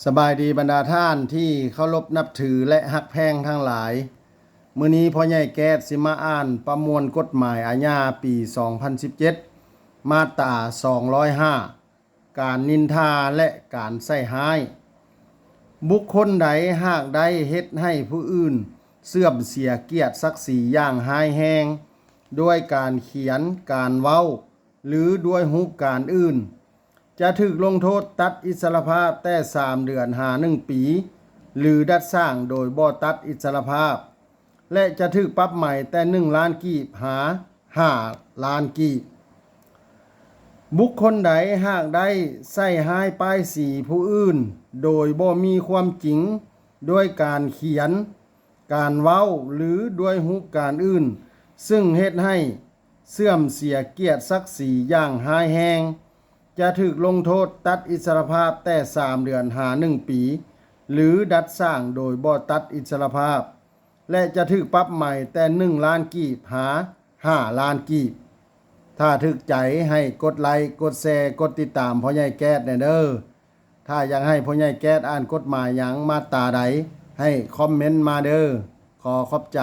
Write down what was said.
ສະບາຍດີບັນດາທ່ານທີ່ເຄົາລົບນັບຖື ແລະ ຮັກແພງທັງຫຼາຍ. ມື້ນີ້ພໍ່ໃຫຍ່ແກ້ດຊິມາອ່ານປະມວນກົດໝາຍອາຍາປີສອງພັນສິບເຈັດ ມາດຕາສອງຮ້ອຍຫ້າ ການນິນທາ ແລະ ການໃສ່ຮ້າຍ. ບຸກຄົນໃດຫາກໄດ້ເຮັດໃຫ້ຜູ້ອື່ນເສື່ອມເສຍກຽດສັກສີຢ່າງຮ້າຍແຮງ ດ້ວຍການຂຽນ, ການເວົ້າ ຫຼື ດ້ວຍຮູບການອື່ນ, ຈະຖືກລົງໂທດຕັດອິດສະຫຼະພາບແຕ່ສາມເດືອນຫາໜຶ່ງປີ ຫຼື ດັດສ້າງໂດຍບໍ່ຕັດອິດສະຫຼະພາບ ແລະ ຈະຖືກປັບໃໝແຕ່ໜຶ່ງລ້ານກີບຫາຫ້າລ້ານກີບ. ບຸກຄົນໃດຫາກໄດ້ໃສ່ຮ້າຍປ້າຍສີຜູ້ອື່ນໂດຍບໍ່ມີຄວາມຈິງ ດ້ວຍການຂຽນ, ການເວົ້າ ຫຼື ດ້ວຍຮູບການອື່ນ ຊຶ່ງເຮັດໃຫ້ເສື່ອມເສຍກຽດສັກສີຢ່າງຮ້າຍແຮງ, ຈະຖືກລົງໂທດຕັດອິດສະຫຼະພາບແຕ່ສາມເດືອນຫາໜຶ່ງປີ ຫຼື ດັດສ້າງໂດຍບໍ່ຕັດອິດສະຫຼະພາບ ແລະ ຈະຖືກປັບໃໝແຕ່ໜຶ່ງລ້ານກີບຫາຫ້າລ້ານກີບ. ຖ້າຖືກໃຈໃຫ້ກົດໄລ, ກົດແຊ, ກົດຕິດຕາມພໍ່ໃຫຍ່ແກ້ດແດ່ເດີ້. ຖ້າຢາກໃຫ້ພໍ່ໃຫຍ່ແກ້ດອ່ານກົດໝາຍຫຍັງ ມາດຕາໃດ ໃຫ້ຄອມເມັນມາເດີ້. ຂໍຂອບໃຈ.